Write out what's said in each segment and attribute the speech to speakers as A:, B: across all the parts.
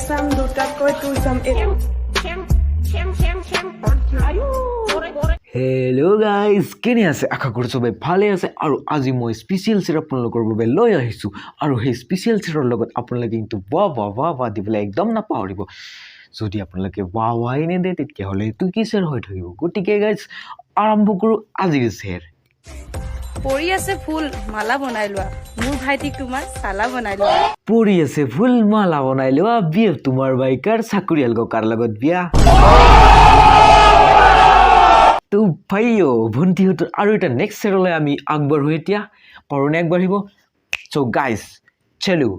A: চাম, দুটাকৈ তোৰ চাম।
B: হেল্ল' গাইজ, কেনে আছে? আশা কৰোঁ চবে ভালে আছে। আৰু আজি মই স্পেচিয়েল চেৰ আপোনালোকৰ বাবে লৈ আহিছোঁ আৰু সেই স্পেচিয়েল চেৰৰ লগত আপোনালোকে কিন্তু ৱাহ ৱাহ ৱাহ ৱাহ দিবলৈ একদম নাপাহৰিব। যদি আপোনালোকে ৱাহ ৱাই নিদিয়ে, তেতিয়াহ'লে এইটো কি চেৰ হৈ থাকিব? গতিকে গাইজ, আৰম্ভ কৰোঁ আজিৰ চেৰ।
C: পৰি আছে ফুল, মালা বনাই লোৱা। মোৰ ভাইটিক তোমাৰ চালা বনাই লোৱা।
B: পৰি আছে ফুল, মালা বনাই লোৱা। বিয়ে তোমাৰ বাইকাৰ চাকৰিয়াল ককাৰ লগত বিয়া। তো ভাইও ভণ্টিহঁতৰ আৰু এটা নেক্সট চেৰলৈ আমি আগবাঢ়ো এতিয়া। পাৰোঁনে আগবাঢ়িব? চ' গাইজ, চলো।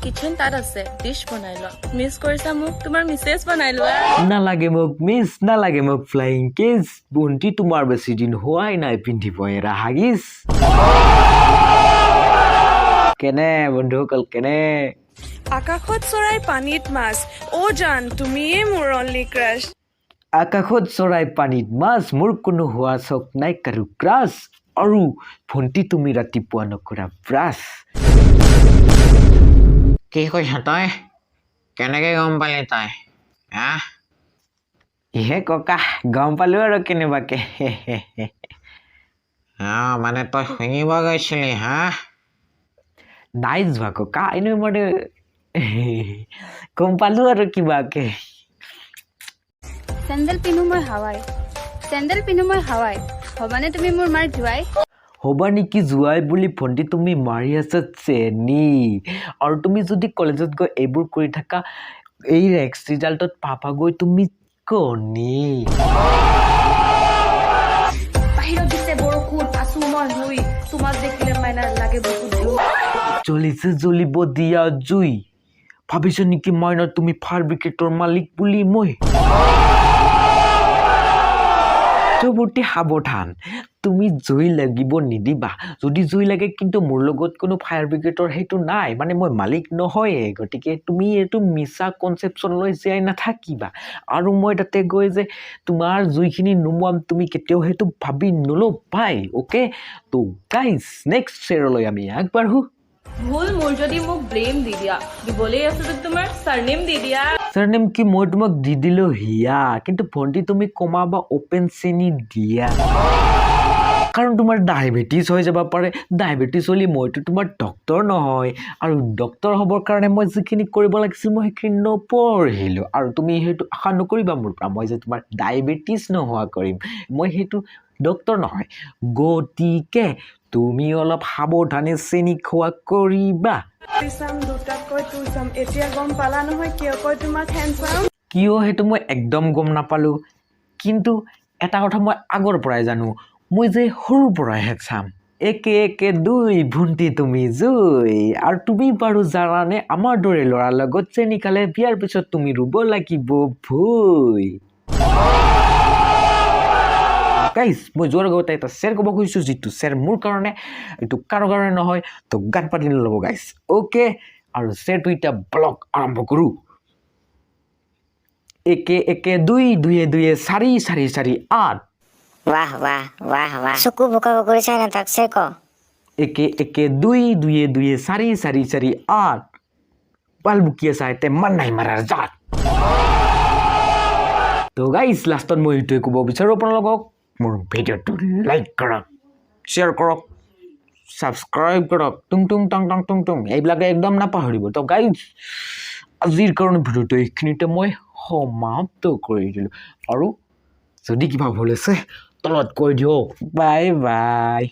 C: কিচেন তাত আছে, ডিছ বনাই লোৱা। মিছ কৰিছা মোক, তোমাৰ মিছেছ বনাই লোৱা।
B: নালাগে মোক মিছ, নালাগে মোক ফ্লাইং কিছ। ভণ্টি, তোমাৰ বেছি দিন হোৱাই নাই, পিন্ধিব এৰা হাগিছ। কেনে বন্ধুসকল, কেনে?
A: আকাশত চৰাই, পানীত মাছ, অ' জান, তুমিয়ে মোৰ অনলি ক্ৰাছ।
B: আকাশত চৰাই, পানীত মাছ, মোৰ কোনো হোৱা চক নাই কাৰো ক্ৰাছ। আৰু ভণ্টি, তুমি ৰাতিপুৱা নকৰা ব্ৰাছ।
D: কি কৈছ তই? কেনেকে গম পালি তই, হা?
B: ইহে ককা, গম পালো আৰু কেনেবাকে।
D: অ, মানে তই শুঙিব গৈছিলি, হা?
B: নাই যোৱা ককা, এনেই মানে গম পালো আৰু কিবাকে।
E: চেণ্ডেল পিন্ধো মই হাৱাই, চেণ্ডেল পিন্ধো মই হাৱাই, হ'বানে তুমি মোৰ মাৰ জোৱাই?
B: হ'বা নেকি জোৱাই বুলি ভণ্টি, তুমি মাৰি আছা চেনি। আৰু তুমি যদি কলেজত গৈ এইবোৰ কৰি থাকা, এই নেক্সট ৰিজাল্টত পাবাগৈ তুমি কণী।
C: বাহিৰত দিছে বৰষুণ, আছো মই শুই। তোমাক দেখিলে মাইনা লাগে বহুত জুই।
B: জ্বলিছে, জ্বলিব দিয়া জুই। ভাবিছা নেকি মাইনা তুমি ফায়াৰ ব্ৰিগেডৰ মালিক বুলি? মই চবতে সাৱধান, তুমি জুই লাগিব নিদিবা। যদি জুই লাগে কিন্তু মোৰ লগত কোনো ফায়াৰ ব্ৰিগেডৰ সেইটো নাই, মানে মই মালিক নহয়ে। গতিকে তুমি এইটো মিছা কনচেপশ্যন লৈ জীয়াই নাথাকিবা। আৰু মই তাতে গৈ যে তোমাৰ জুইখিনি নুমুৱাম, তুমি কেতিয়াও সেইটো ভাবি নল'বাই। অ'কে, তো গাইজ, নেক্সট শ্বেয়াৰলৈ আমি আগবাঢ়ো।
C: ভুল মোৰ যদি, মোক ব্লেম দি দিয়া। দিবলৈ আছে যদি তোমাৰ চাৰনেম দি দিয়া।
B: চাৰনেম কি মই তোমাক দি দিলোঁ হিয়া, কিন্তু ভণ্টি, তুমি কমাবা অ'পেন চেনি দিয়া, কাৰণ তোমাৰ ডায়েবেটিছ হৈ যাব পাৰে। ডায়েবেটিছ হ'লে মইতো তোমাৰ ডক্তৰ নহয় আৰু ডক্তৰ হ'বৰ কাৰণে মই যিখিনি কৰিব লাগিছিল, মই সেইখিনি নপঢ়িলোঁ। আৰু তুমি সেইটো আশা নকৰিবা মোৰ পৰা, মই যে তোমাৰ ডায়েবেটিছ নোহোৱা কৰিম। মই সেইটো ডক্তৰ নহয়। গতিকে তুমি অলপ সাৱধানে চেনি খোৱা কৰিবা।
A: চাম, দুটাকৈ তোৰ চাম। এতিয়া গম পালা নহয় কিয় কয় তোমাক হেণ্ডচাম?
B: কিয় সেইটো মই একদম গম নাপালোঁ, কিন্তু এটা কথা মই আগৰ পৰাই জানো, মই যে সৰুৰ পৰাই হেণ্ডচাম। একে একে দুই, ভণ্টি তুমি জুই। আৰু তুমি বাৰু জানানে, আমাৰ দৰে ল'ৰাৰ লগত চেনি খালে বিয়াৰ পিছত তুমি ৰুব লাগিব ভুই। গাইজ, মই যোৱাৰ আগতে এটা শ্বেয়াৰ ক'ব খুজিছোঁ, যিটো শ্বেয়াৰ মোৰ কাৰণে, এইটো কাৰো কাৰণে নহয়। তো গান পাতি নল'ব গাইজ, অ'কে? আৰু শ্বেয়াৰটো এতিয়া ব্লগ আৰম্ভ কৰোঁ। একে একে দুই, দুয়ে দুয়ে চাৰি, চাৰি চাৰি আঠ।
F: বাহ বাহ বাহ বাহ, চকু বোকা কৰি চাই নাথাকছে ক।
B: একে একে দুই, দুয়ে দুয়ে চাৰি, চাৰি চাৰি আঠ। বাল বুকি আছা এতে মান নাই মাৰাৰ জাত। তো গাইজ, লাষ্টত মই এইটোৱে ক'ব বিচাৰোঁ আপোনালোকক, মোৰ ভিডিঅ'টো লাইক কৰক, শ্বেয়াৰ কৰক, ছাবস্ক্ৰাইব কৰক, টুং টুং টং টং টুং টুং, এইবিলাকে একদম নাপাহৰিব। তো গাইজ, আজিৰ কাৰণে ভিডিঅ'টো এইখিনিতে মই সমাপ্ত কৰি দিলোঁ আৰু যদি কিবা ভুল হৈছে, তলত কৈ দিয়ক। Bye bye.